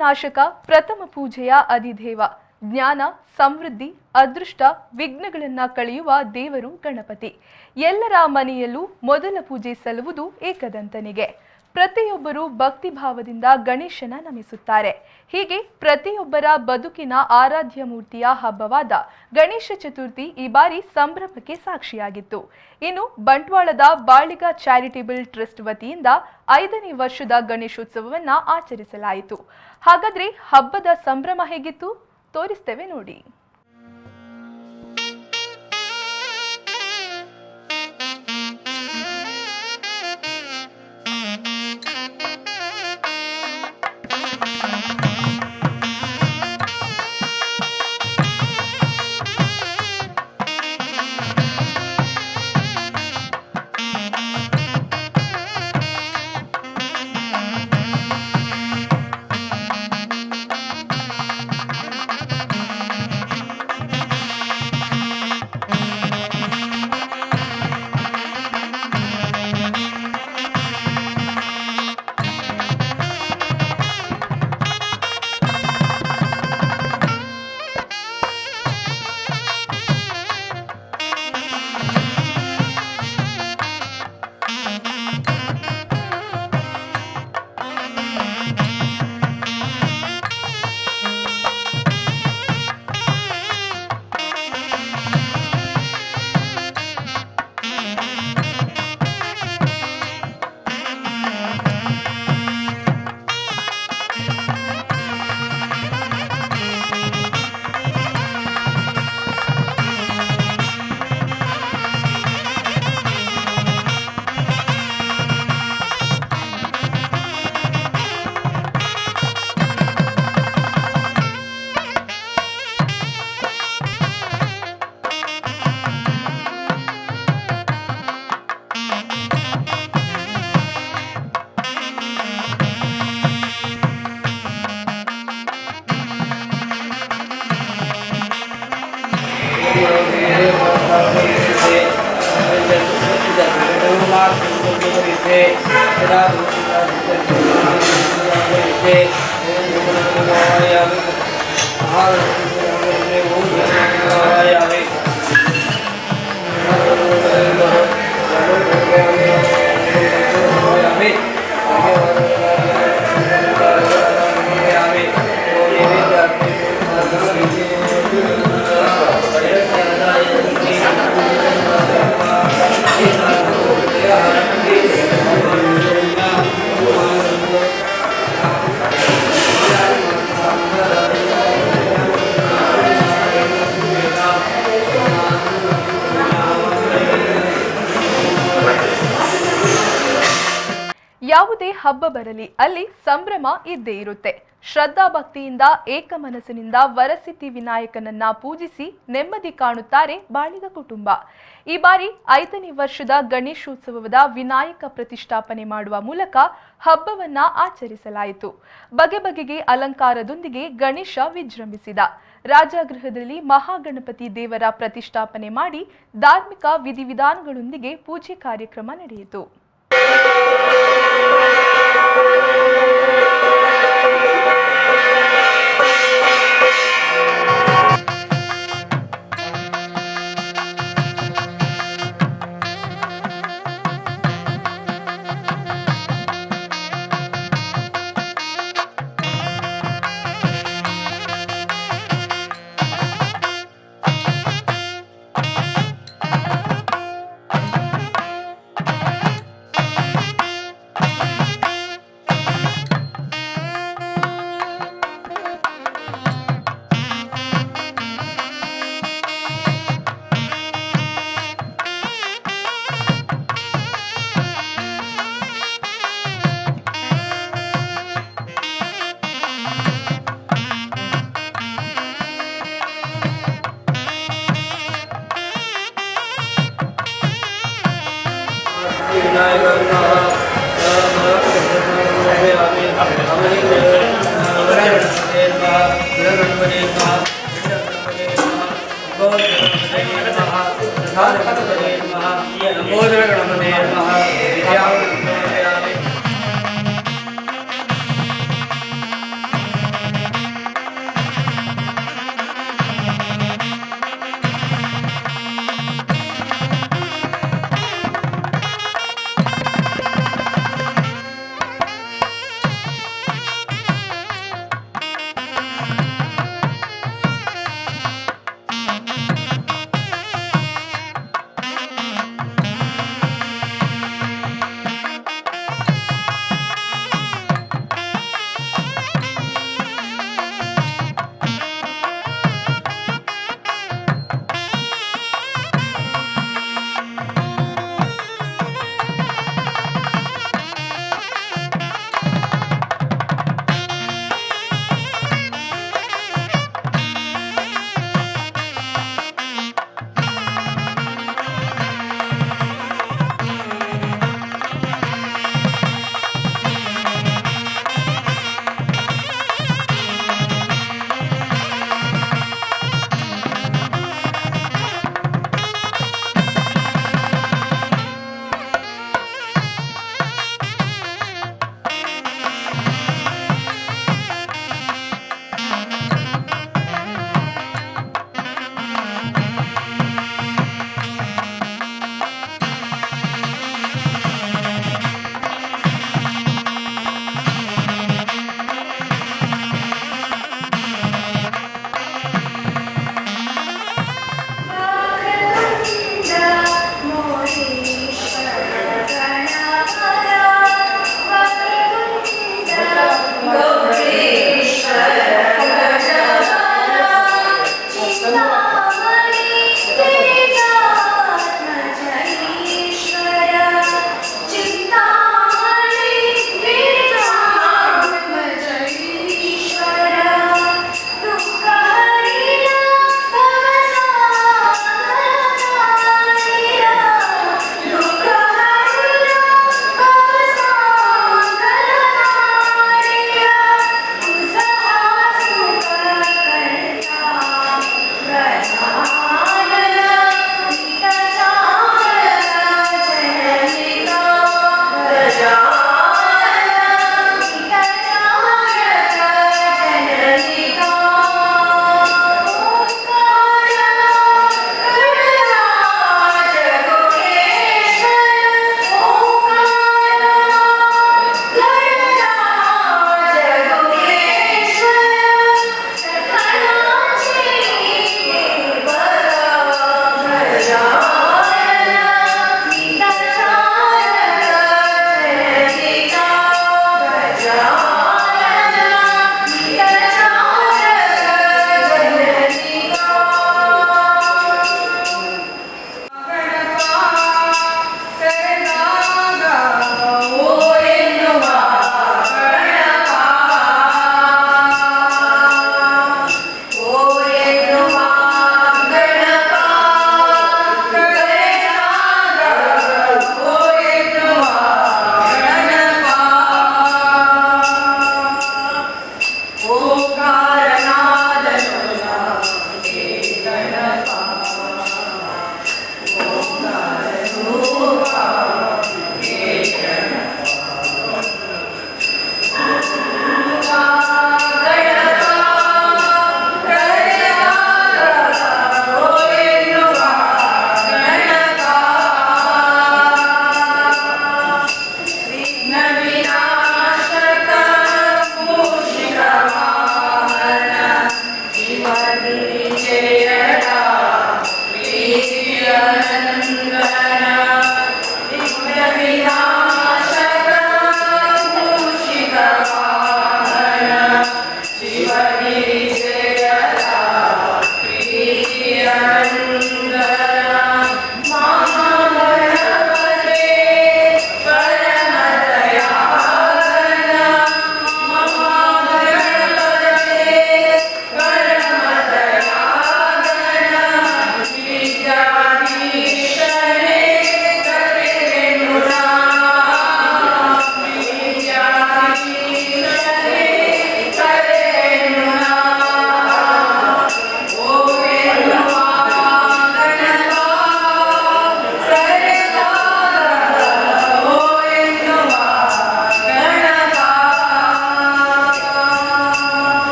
ವಿಘ್ನವಿನಾಶಕ, ಪ್ರಥಮ ಪೂಜೆಯ ಅಧಿದೇವ, ಜ್ಞಾನ, ಸಮೃದ್ಧಿ, ಅದೃಷ್ಟ, ವಿಘ್ನಗಳನ್ನ ಕಳೆಯುವ ದೇವರು ಗಣಪತಿ. ಎಲ್ಲರ ಮನೆಯಲ್ಲೂ ಮೊದಲ ಪೂಜೆ ಸಲ್ಲುವುದು ಏಕದಂತನಿಗೆ. ಪ್ರತಿಯೊಬ್ಬರು ಭಕ್ತಿ ಭಾವದಿಂದ ಗಣೇಶನ ನಮಿಸುತ್ತಾರೆ. ಹೀಗೆ ಪ್ರತಿಯೊಬ್ಬರ ಬದುಕಿನ ಆರಾಧ್ಯ ಮೂರ್ತಿಯ ಹಬ್ಬವಾದ ಗಣೇಶ ಚತುರ್ಥಿ ಈ ಬಾರಿ ಸಂಭ್ರಮಕ್ಕೆ ಸಾಕ್ಷಿಯಾಗಿತ್ತು. ಇನ್ನು ಬಂಟ್ವಾಳದ ಬಾಳಿಗ ಚಾರಿಟೇಬಲ್ ಟ್ರಸ್ಟ್ ವತಿಯಿಂದ 5ನೇ ವರ್ಷದ ಗಣೇಶೋತ್ಸವವನ್ನ ಆಚರಿಸಲಾಯಿತು. ಹಾಗಾದ್ರೆ ಹಬ್ಬದ ಸಂಭ್ರಮ ಹೇಗಿತ್ತು, ತೋರಿಸ್ತೇವೆ ನೋಡಿ. ಯಾವುದೇ ಹಬ್ಬ ಬರಲಿ, ಅಲ್ಲಿ ಸಂಭ್ರಮ ಇದ್ದೇ ಇರುತ್ತೆ. ಶ್ರದ್ಧಾ ಭಕ್ತಿಯಿಂದ, ಏಕ ಮನಸ್ಸಿನಿಂದ ವರಸಿದ್ಧಿ ವಿನಾಯಕನನ್ನ ಪೂಜಿಸಿ ನೆಮ್ಮದಿ ಕಾಣುತ್ತಾರೆ ಬಾಳಿಗ ಕುಟುಂಬ. ಈ ಬಾರಿ 5ನೇ ವರ್ಷದ ಗಣೇಶೋತ್ಸವದ ವಿನಾಯಕ ಪ್ರತಿಷ್ಠಾಪನೆ ಮಾಡುವ ಮೂಲಕ ಹಬ್ಬವನ್ನ ಆಚರಿಸಲಾಯಿತು. ಬಗೆ ಬಗೆಗೆ ಅಲಂಕಾರದೊಂದಿಗೆ ಗಣೇಶ ವಿಜೃಂಭಿಸಿದ. ರಾಜಗೃಹದಲ್ಲಿ ಮಹಾಗಣಪತಿ ದೇವರ ಪ್ರತಿಷ್ಠಾಪನೆ ಮಾಡಿ ಧಾರ್ಮಿಕ ವಿಧಿವಿಧಾನಗಳೊಂದಿಗೆ ಪೂಜೆ ಕಾರ್ಯಕ್ರಮ ನಡೆಯಿತು.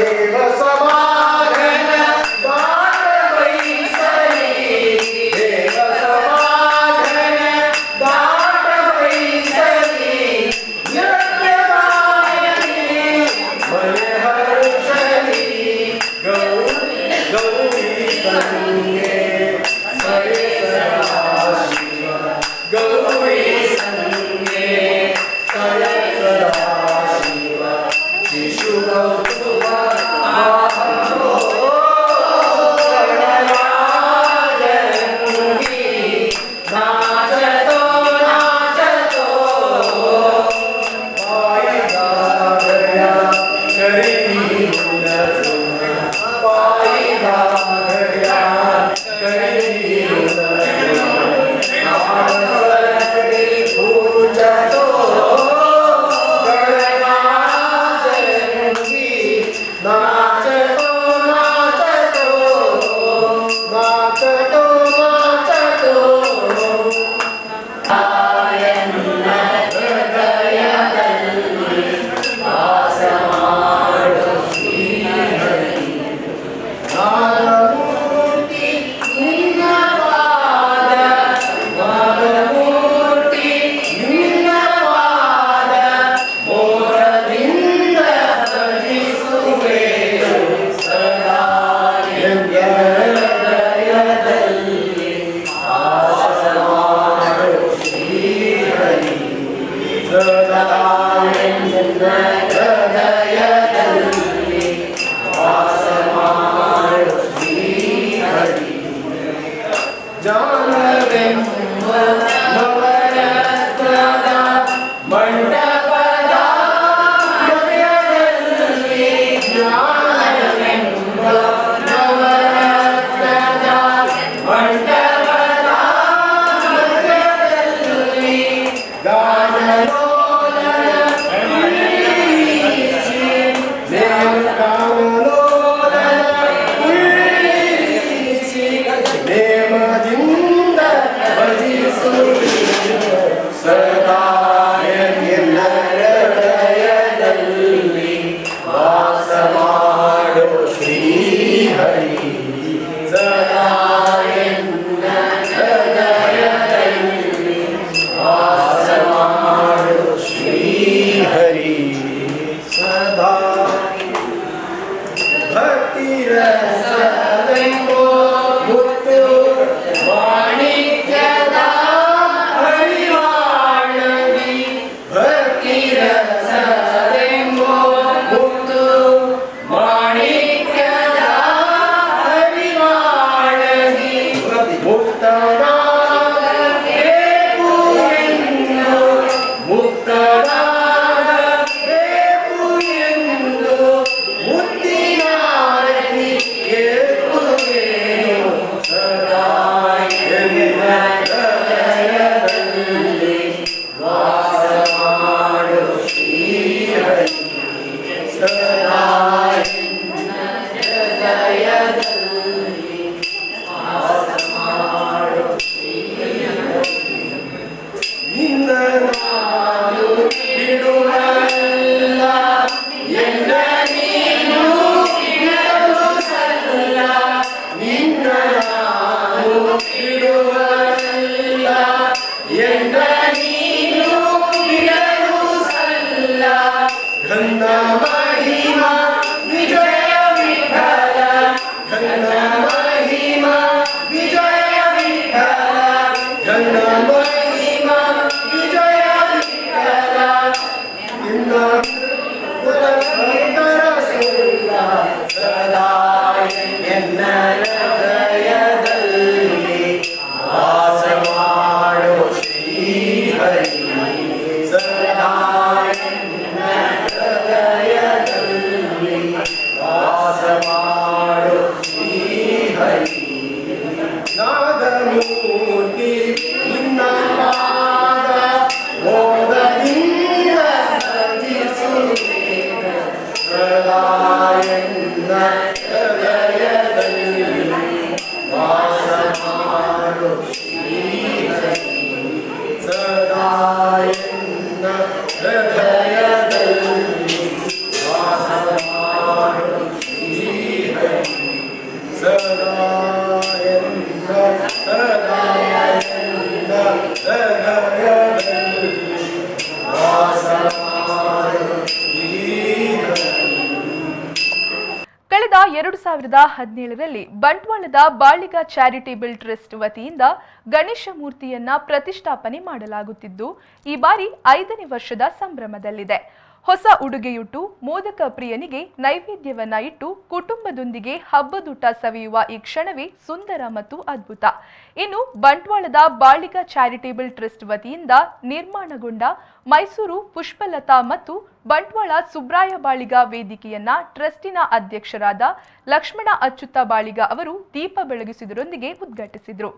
ದೇವ ಸಮಾಗನ ದಾಟ ಬೈಸಲಿ, ದೇವ ಸಮಾಗನ ದಾಟ ಬೈಸಲಿ, ನೃತ್ಯಗಾಯನಿ ಮನ ಹರ್ಷಲಿ, ಗೌರಿ ಗೌರಿ ಸಂಗೆ ಸರೆ ಸದಾ ಶಿವ, ಗೌರಿ ಸಂಗೆ ಸರೆ ಸದಾ ಶಿವ, ಶಿಶು ಕೌತುಕ ಗಣರಾಜರಂಗಿ ನಾಚತೋ ನಾಚತೋ, ಪಾಯಿದಾರಯ ಕರಿಮುನಸುನ, ಪಾಯಿದಾರಯ ಕರಿಮುನಸುನ, ನಾಮಸರಿ ಪೂಜತೋ ಗಣರಾಜರಂಗಿ ನಾಚತೋ ನಾಚತೋ, ನಾಚತೋ ನಾಚತೋ. ನಾಗಮೂರ್ತಿ ನಿನ್ನ ಪಾದ, ನಾಗಮೂರ್ತಿ ನಿನ್ನ ಪಾದ, ಮೋಹದಿಂದ ಭಜಿಸುವೆನು ಸದಾ ಎನ್ನ ಹೃದಯದಲ್ಲಿ ವಾಸ ಮಾಡು ಶ್ರೀಹರಿ, ಸದಾ ಎನ್ನ ಹೃದಯದಲ್ಲಿ ವಾಸ ಮಾಡು ಶ್ರೀಹರಿ. ಜಾನವೆಂಬ ನವರತ್ನದ ಮಂಟಪದ ಮಧ್ಯದಲ್ಲಿ, ಜ್ಞಾನವೆಂಬ ನವರತ್ನದ ಮಂಟಪದ ಮಧ್ಯದಲ್ಲಿ, ಗಾನಲೋಲನ ಉಳ್ಳಿರಿಸಿ, ಗಾನಲೋಲನ ಉಳ್ಳಿರಿಸಿ, ನೇಮದಿಂದ ಭಜಿಸುವೆನು ಸದಾ ಎನ್ನ ಹೃದಯದಲ್ಲಿ ವಾಸ ಮಾಡೋ ಶ್ರೀಹರಿ, ಸದಾ ಎನ್ನ ಹೃದಯದಲ್ಲಿ ವಾಸ ಮಾಡೋ ಶ್ರೀಹರಿ. ಸದಾ ಭಕ್ತಿರಸವೆಂಬೋ ಮುತ್ತು ಮಾಣಿಕ್ಯದ ಹರಿವಾಣದಿ, ಭಕ್ತಿರಸವೆಂಬೋ ಮುತ್ತು ಮಾಣಿಕ್ಯದ ಹರಿವಾಣದಿ, ಮುಕ್ತನಾಗಬೇಕು ಎಂದು, ಮುಕ್ತನಾಗಬೇಕು ಎಂದು, ಮುತ್ತಿನಾರತಿ ಏರ್ತುವೇನು ಸದಾ ಎನ್ನ ಹೃದಯದಲ್ಲಿ ವಾಸ ಮಾಡು ಶ್ರೀಹರಿ, ಸದಾ ಎನ್ನ ಹೃದಯದಲ್ಲಿ ವಾಸ ಮಾಡು ಶ್ರೀಹರಿ. ನಿನ್ನ ನಾನು ಬಿಡುವಲ್ಲ, ಎನ್ನ ನೀನು ಬಿಡಲು ಸಲ್ಲ, ನಿನ್ನ ನಾನು ಬಿಡುವಲ್ಲ, ಎನ್ನ ನೀನು ಬಿಡಲು ಸಲ್ಲ, ಘನ್ನ ಮಹಿಮಾ ವಿಜಯ ವಿಠಲ, ಘನ್ನ ಮಹಿಮಾ ವಿಜಯ ವಿಠಲ, ಘನ್ನ ಮಹಿಮಾ ವಿಜಯ ವಿಠಲ, ನಿನ್ನ ಭಕ್ತರ ಸುಲ್ಲ, ಸದಾ ಎನ್ನ ಹೃದಯದಲ್ಲಿ ವಾಸ ಮಾಡೋ ಶ್ರೀಹರಿ, ಸದಾ ಎನ್ನ ಹೃದಯದಲ್ಲಿ ವಾಸ ಮಾಡೋ ಶ್ರೀಹರಿ. ನಾದಮೂರ್ತಿ ನಿನ್ನ ಪಾದ ಮೋದದಿಂದ ಭಜಿಸುವೆನು ಸದಾ ಎನ್ನ ಹೃದಯದಲ್ಲಿ ವಾಸ ಮಾಡು ಶ್ರೀಹರಿ, ಸದಾ ಎನ್ನ ಹೃದಯದಲ್ಲಿ ವಾಸ ಮಾಡು. 2017ರಲ್ಲಿ ಬಂಟ್ವಾಳದ ಬಾಳಿಗ ಚಾರಿಟೇಬಲ್ ಟ್ರಸ್ಟ್ ವತಿಯಿಂದ ಗಣೇಶ ಮೂರ್ತಿಯನ್ನ ಪ್ರತಿಷ್ಠಾಪನೆ ಮಾಡಲಾಗುತ್ತಿದ್ದು, ಈ ಬಾರಿ 5ನೇ ವರ್ಷದ ಸಂಭ್ರಮದಲ್ಲಿದೆ. ಹೊಸ ಉಡುಗೆಯುಟ್ಟು ಮೋದಕ ಪ್ರಿಯನಿಗೆ ನೈವೇದ್ಯವನ್ನ ಇಟ್ಟು ಕುಟುಂಬದೊಂದಿಗೆ ಹಬ್ಬದೂಟ ಸವಿಯುವ ಈ ಕ್ಷಣವೇ ಸುಂದರ ಮತ್ತು ಅದ್ಭುತ. ಇನ್ನು ಬಂಟ್ವಾಳದ ಬಾಳಿಗ ಚಾರಿಟೇಬಲ್ ಟ್ರಸ್ಟ್ ವತಿಯಿಂದ ನಿರ್ಮಾಣಗೊಂಡ ಮೈಸೂರು ಪುಷ್ಪಲತಾ ಮತ್ತು ಬಂಟ್ವಾಳ ಸುಬ್ರಾಯ ಬಾಳಿಗ ವೇದಿಕೆಯನ್ನ ಟ್ರಸ್ಟಿನ ಅಧ್ಯಕ್ಷರಾದ ಲಕ್ಷ್ಮಣ ಅಚ್ಚುತ ಬಾಳಿಗ ಅವರು ದೀಪ ಬೆಳಗಿಸುವುದರೊಂದಿಗೆ ಉದ್ಘಾಟಿಸಿದರು.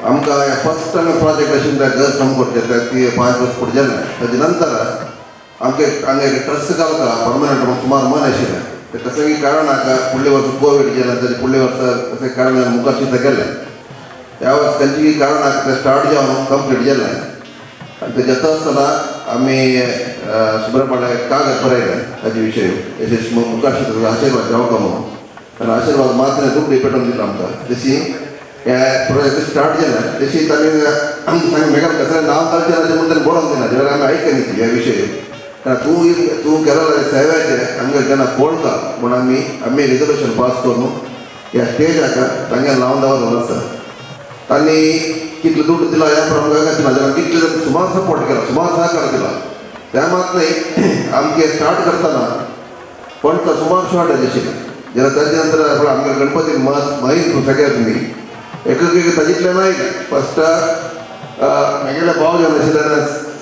आमकां फर्स्ट आमी प्रोजेक्ट आशिल्लें घर सामको ती 5 वर्स फुडें जालें. ताजे नंतर आमचे हांगा एक ट्रस्ट घालता परमनंट म्हणून सुमार मन आशिल्लें. ते कसंय कारणाक फुडले वर्स कोवीड जालें. ताजे फुडले वर्सा कशें कारणान मुखार सुद्दां गेलें. ह्या वर्स खंयचीय कारणाक तें स्टार्ट जावन कंप्लीट जालें आनी तें जाता आसतना आमी सुब्रमण्य कागद बरयलें ताजे विशय यशेश मुखार सुद्दां आशिर्वाद जावंका म्हणून. कारण आशिर्वाद मात्र दुबडी पेटोवन दिलो आमकां. तशी हे प्रोजेक्ट स्टार्ट जालें तशी तांणी आमकां सांग मेघान कसलें नांव घालचें ना म्हणून तांणी बरोवन दिना जाल्यार आमी आयकनी ह्या विशय. कारण तूं तूं केलें सेवेचें आमगे जेन्ना पळता म्हूण आमी आमी रिजोल्युशन पास करून ह्या स्टेजाक तांगे लावन दवरलेलो आसा. तांणी कितलो दुड्ड दिला ह्या प्रमाण ना जाल्यार कितले जाण सुमार सपोर्ट केला, सुमार सहकार दिला. त्या मात न्हय, आमचे स्टार्ट करतना पण सुमार शॉर्ट आशिल्लें जाल्यार ताजे नंतर आमगे गणपती मत मागीर सगळे तुमी एक एक ताजितलें ना. फस्ट म्हागेले भाव जावन आशिल्ल्यान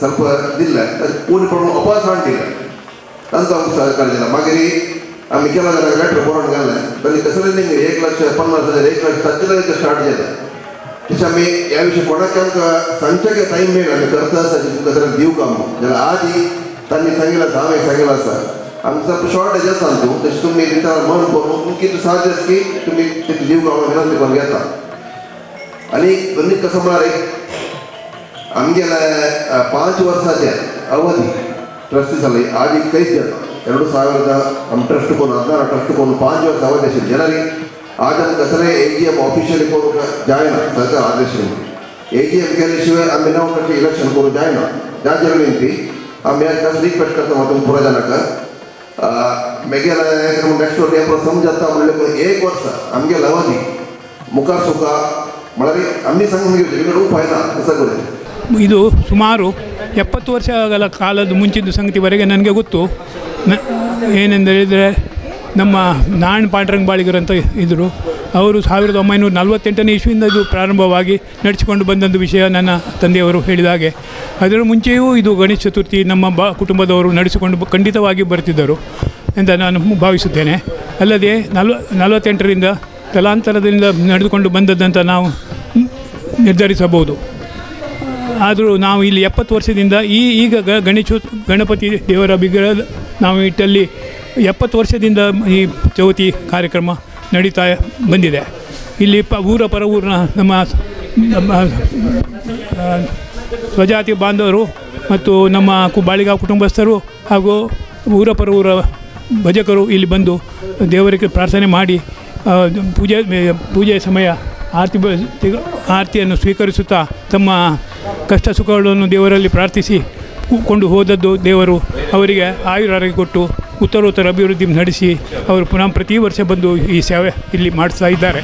ಸ್ವಲ್ಪ दिल्लें, कोण पण अपास दिलें, तांचो आमकां सहकार दिला. मागीर आमी केला जाल्यार लेटर बरोवन घालें. तांणी कसलें न्ही 1,50,000, 1 लाख ताजे स्टार्ट जालें. तशें आमी ह्या विशय कोणाक आमकां सांगचें टायम मेळना. आमी करता आसा तुमकां सगळें दिवं का म्हणून जाल्यार आदी तांणी सांगिल्लें आसा, हांवें सांगिल्लें आसा, आमकां ಸ್ವಲ್ಪ शॉर्टेज आसा न्हू. तशें तुमी दिता मन करून कितें साध्य आसा की तुमी तितलें दिवं का म्हणून विनंती करून घेता. आनी आनी कसो म्हळ्यार एक आमगेले 5 वर्साचे ಅವಧಿ ಟ್ರಸ್ಟ್ जाली आज एक कैद जाता. ಎರಡು ಸಾವಿರದ ನಮ್ಮ ಟ್ರಸ್ಟ್ कोण 16 ಟ್ರಸ್ಟ್ कोण 5 ವರ್ಷ ಅವಧಿ आशिल्ली. ಜನरी आज आमी कसले एजीएम ऑफिशियली करूंक जायना. सरकार आदेश एजीएम केले शिवाय आमी नव ट्रस्ट इलेक्शन करूंक जायना. जाचेर विनंती आमी आज कसं रिक्वेस्ट करता तुमकां पुरो जाणाक मेगेले नेक्स्ट वर्स समजता म्हणलें एक वर्स आमगेले अवधी मुखार सुका म्हळ्यार आमी सांगून घेवचें बिगर उपाय ना कसं करूं. ಇದು ಸುಮಾರು 70 ವರ್ಷಗಳ ಕಾಲದ ಮುಂಚಿನ ಸಂಗತಿವರೆಗೆ ನನಗೆ ಗೊತ್ತು. ಏನೆಂದು ಹೇಳಿದರೆ, ನಮ್ಮ ನಾರಾಯಣ ಪಾಂಡುರಂಗ ಬಾಳಿಗರಂತ ಇದ್ದರು. ಅವರು 1948ನೇ ಇಸ್ವಿಯಿಂದ ಇದು ಪ್ರಾರಂಭವಾಗಿ ನಡೆಸಿಕೊಂಡು ಬಂದಂಥ ವಿಷಯ ನನ್ನ ತಂದೆಯವರು ಹೇಳಿದ ಹಾಗೆ, ಅದರ ಮುಂಚೆಯೂ ಇದು ಗಣೇಶ ಚತುರ್ಥಿ ನಮ್ಮ ಕುಟುಂಬದವರು ನಡೆಸಿಕೊಂಡು ಖಂಡಿತವಾಗಿ ಬರ್ತಿದ್ದರು ಅಂತ ನಾನು ಭಾವಿಸುತ್ತೇನೆ. ಅಲ್ಲದೆ 48ರಿಂದ ತಲಾಂತರದಿಂದ ನಡೆದುಕೊಂಡು ಬಂದದ್ದಂತ ನಾವು ನಿರ್ಧರಿಸಬಹುದು. ಆದರೂ ನಾವು ಇಲ್ಲಿ 70 ವರ್ಷದಿಂದ ಈಗ ಗಣೇಶ ಗಣಪತಿ ದೇವರ ವಿಗ್ರಹ ನಾವು ಇಟ್ಟಲ್ಲಿ 70 ವರ್ಷದಿಂದ ಈ ಚೌತಿ ಕಾರ್ಯಕ್ರಮ ನಡೀತಾ ಬಂದಿದೆ. ಇಲ್ಲಿ ಊರ ಪರ ಊರಿನ ನಮ್ಮ ನಮ್ಮ ಸ್ವಜಾತಿ ಬಾಂಧವರು ಮತ್ತು ನಮ್ಮ ಬಾಳಿಗ ಕುಟುಂಬಸ್ಥರು ಹಾಗೂ ಊರ ಪರ ಊರ ಭಜಕರು ಇಲ್ಲಿ ಬಂದು ದೇವರಿಗೆ ಪ್ರಾರ್ಥನೆ ಮಾಡಿ ಪೂಜೆ ಪೂಜೆಯ ಸಮಯ ಆರತಿ ಆರತಿಯನ್ನು ಸ್ವೀಕರಿಸುತ್ತಾ ತಮ್ಮ ಕಷ್ಟ ಸುಖಗಳನ್ನು ದೇವರಲ್ಲಿ ಪ್ರಾರ್ಥಿಸಿ ಕೊಂಡು ಹೋದದ್ದು. ದೇವರು ಅವರಿಗೆ ಆಯುರಾರೋಗ್ಯ ಕೊಟ್ಟು ಉತ್ತರೋತ್ತರ ಅಭಿವೃದ್ಧಿ ನಡೆಸಿ ಅವರು ಪುನಃ ಪ್ರತಿ ವರ್ಷ ಬಂದು ಈ ಸೇವೆ ಇಲ್ಲಿ ಮಾಡಿಸ್ತಾ ಇದ್ದಾರೆ.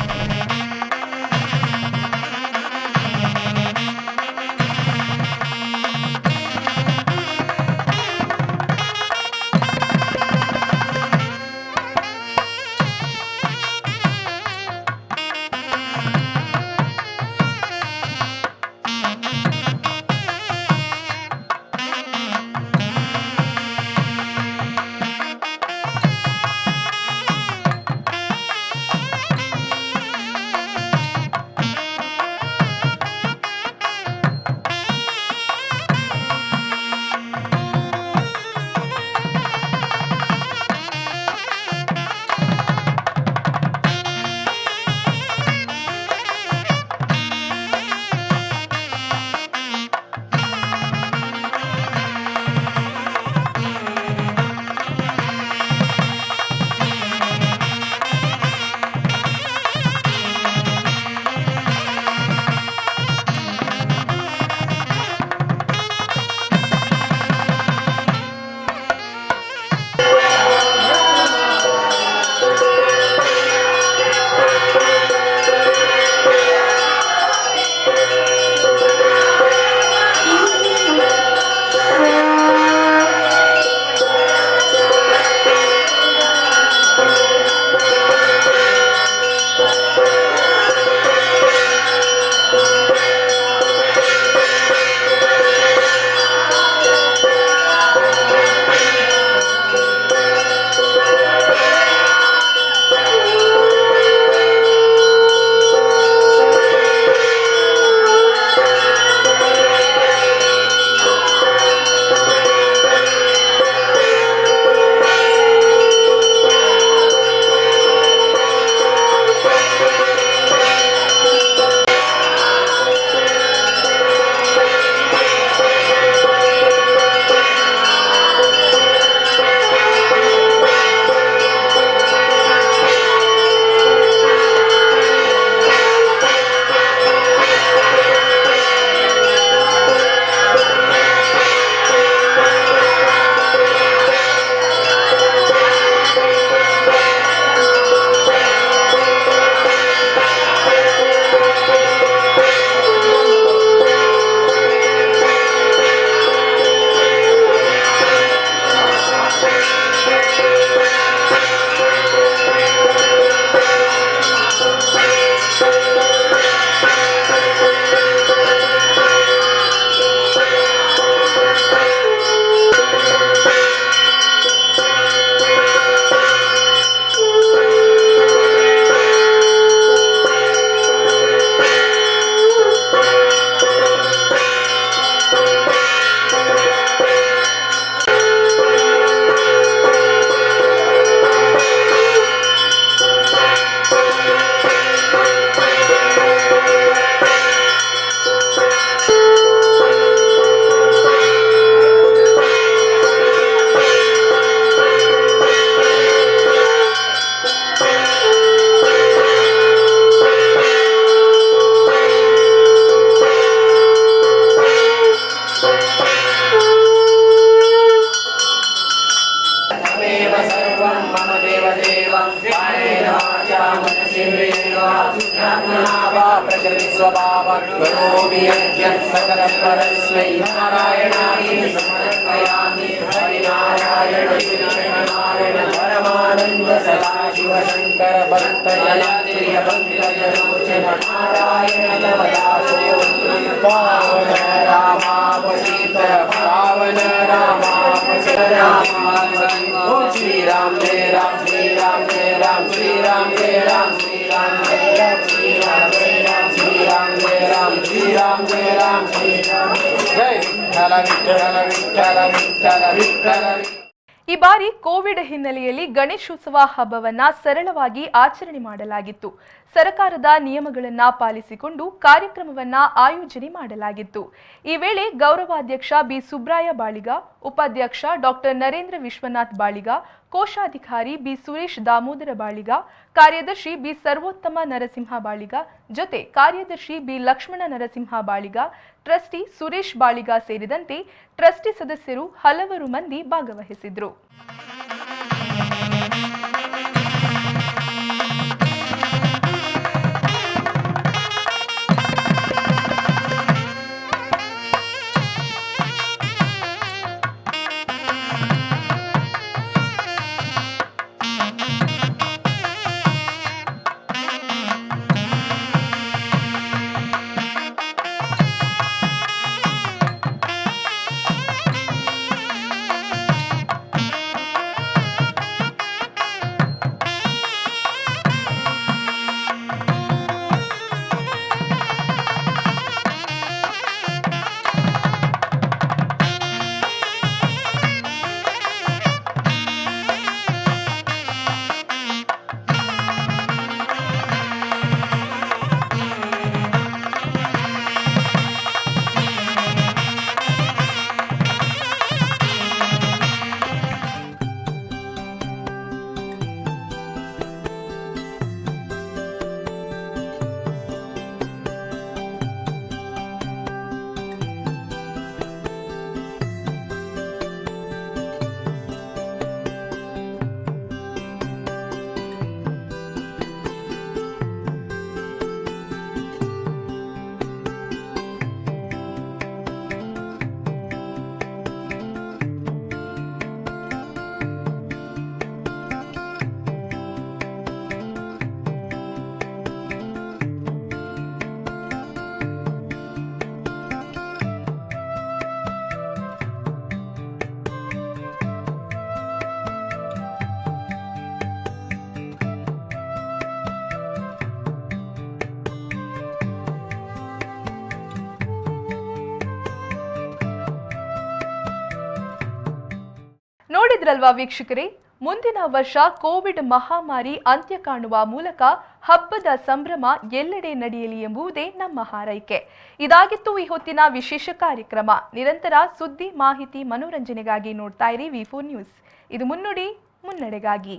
प्रकृति स्वभाव करोमि यद्यत् सकलं परस्मै नारायणाय समर्पयामि। हरिनारायण नारायण परमानन्द सदाशिव शङ्कर भक्तजन प्रिय भक्तजनोचन नारायण नमदासो। पावन रामावसीत पावन रामावसीत राम ओम श्री राम जय राम श्री राम जय राम श्री राम जय राम श्री राम जय राम श्री राम जय राम श्री राम जय राम श्री राम जय राम श्री राम जय विठ्ठल विठ्ठल विठ्ठल विठ्ठल विठ्ठल। ಈ ಬಾರಿ ಕೋವಿಡ್ ಹಿನ್ನೆಲೆಯಲ್ಲಿ ಗಣೇಶೋತ್ಸವ ಹಬ್ಬವನ್ನ ಸರಳವಾಗಿ ಆಚರಣೆ ಮಾಡಲಾಗಿತ್ತು. ಸರ್ಕಾರದ ನಿಯಮಗಳನ್ನ ಪಾಲಿಸಿಕೊಂಡು ಕಾರ್ಯಕ್ರಮವನ್ನ ಆಯೋಜನೆ ಮಾಡಲಾಗಿತ್ತು. ಈ ವೇಳೆ ಗೌರವಾಧ್ಯಕ್ಷ ಬಿ ಸುಬ್ರಾಯ ಬಾಳಿಗ, ಉಪಾಧ್ಯಕ್ಷ ಡಾಕ್ಟರ್ ನರೇಂದ್ರ ವಿಶ್ವನಾಥ್ ಬಾಳಿಗ, ಕೋಶಾಧಿಕಾರಿ ಬಿ ಸುರೇಶ್ ದಾಮೋದರ ಬಾಳಿಗ, ಕಾರ್ಯದರ್ಶಿ ಬಿ ಸರ್ವೋತ್ತಮ ನರಸಿಂಹ ಬಾಳಿಗ, ಜೊತೆ ಕಾರ್ಯದರ್ಶಿ ಬಿ ಲಕ್ಷ್ಮಣ ನರಸಿಂಹ ಬಾಳಿಗ, ಟ್ರಸ್ಟಿ ಸುರೇಶ್ ಬಾಳಿಗ ಸೇರಿದಂತೆ ಟ್ರಸ್ಟಿ ಸದಸ್ಯರು ಹಲವರು ಮಂದಿ ಭಾಗವಹಿಸಿದ್ರು. ನೋಡಿದ್ರಲ್ವಾ ವೀಕ್ಷಕರೇ, ಮುಂದಿನ ವರ್ಷ ಕೋವಿಡ್ ಮಹಾಮಾರಿ ಅಂತ್ಯ ಕಾಣುವ ಮೂಲಕ ಹಬ್ಬದ ಸಂಭ್ರಮ ಎಲ್ಲೆಡೆ ನಡೆಯಲಿ ಎಂಬುದೇ ನಮ್ಮ ಹಾರೈಕೆ. ಇದಾಗಿತ್ತು ಈ ಹೊತ್ತಿನ ವಿಶೇಷ ಕಾರ್ಯಕ್ರಮ. ನಿರಂತರ ಸುದ್ದಿ, ಮಾಹಿತಿ, ಮನೋರಂಜನೆಗಾಗಿ ನೋಡ್ತಾ ಇರಿ ವಿ4 ನ್ಯೂಸ್. ಇದು ಮುನ್ನುಡಿ ಮುನ್ನಡೆಗಾಗಿ.